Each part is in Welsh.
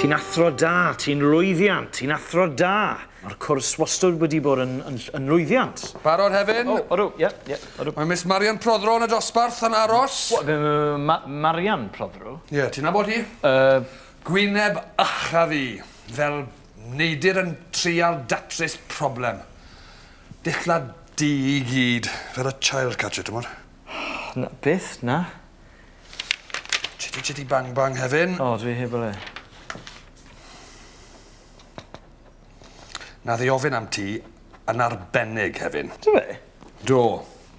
Ti'n athro da, ti'n lwyddiant, ti'n athro da. Mae'r cwrs wastad wedi bod yn, yn, yn lwyddiant. Barod, Hefin? O, odw, ie, ie, odw. Mae Miss Marian Prothero yn y dosbarth yn aros. What, Ma Marian Prothero? Ie, yeah, ti'n nabod hi? Gwyneb ycha fi, fel neidr yn trial datrys problem. Dillad du i gyd, fel y child catcher, ti'n gwbod? Na, beth? Na. Chitty chitty bang bang, Hefin. O, dwi heb o le. Nath i ofyn am ti yn arbennig, Hefin. Do fe? Do.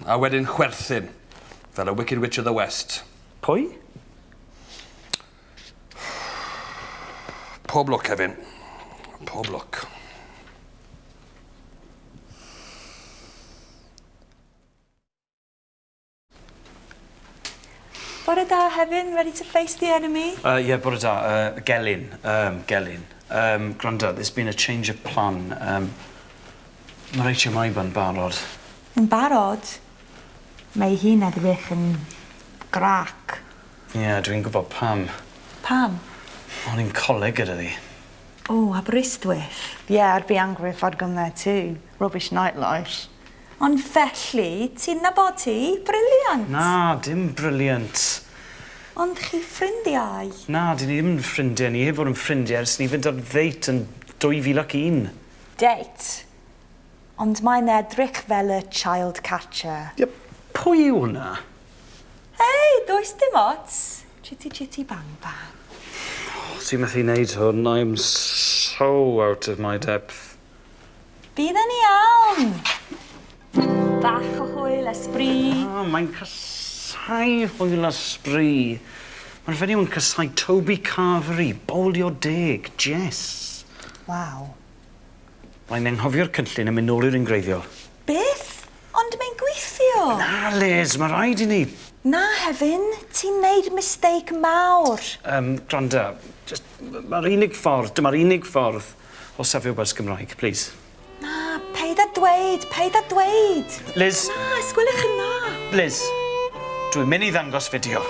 A wedyn chwerthin. Fel y Wicked Witch of the West. Pwy? Pob lwc, Hefin. Pob lwc. Bore da, Hefin. Ready to face the enemy? Uh, yeah, bore da. Gelyn. Um, Gelyn. Um, gwrando, there's been a change of plan. Um, Mae Rachel Maiba'n barod. Yn barod? Mae hi'n edrych yn grac. Ie, yeah, dwi'n gwybod pam. Pam? O'n i'n coleg gyda ddi. Oh, Aberystwyth. Yeah, I'd be angry if I'd gone there too. Rubbish nightlife. Ond felly, ti'n nabod hi? Brilliant! Na, dim brilliant. Ond chi ffrindiau? Na, dyn ni ddim yn ffrindiau. Ni heb fod yn ffrindiau ers ni fynd ar ddeit yn 2001. Date? Ond mae'n edrych fel y child catcher. Ie, pwy yw hwnna? Hei, does dim ots. Chitty chitty bang bang. Oh, ti'n methu wneud hwn. I'm so out of my depth. Bydd yn iawn! Bach o hwyl a sbri. O, mae'n casau hwyl a sbri. Mae'r fenyw yn casau Toby Carvery, bowlio deg, Jess. Waw. Mae'n anghofio'r cynllun a mynd nôl i'r un gwreiddiol. Beth? Ond mae'n gweithio! Na, Liz, mae rhaid i ni. Na, Hefin, ti'n neud mistake mawr. Um, gwranda, just, mae'r unig ffordd, dyma'r unig ffordd o safio gwers Gymraeg, please. Na, paid â dweud, paid â dweud. Liz. Na, sgwelwch yn dda. Liz, dwi'n mynd i ddangos fideo.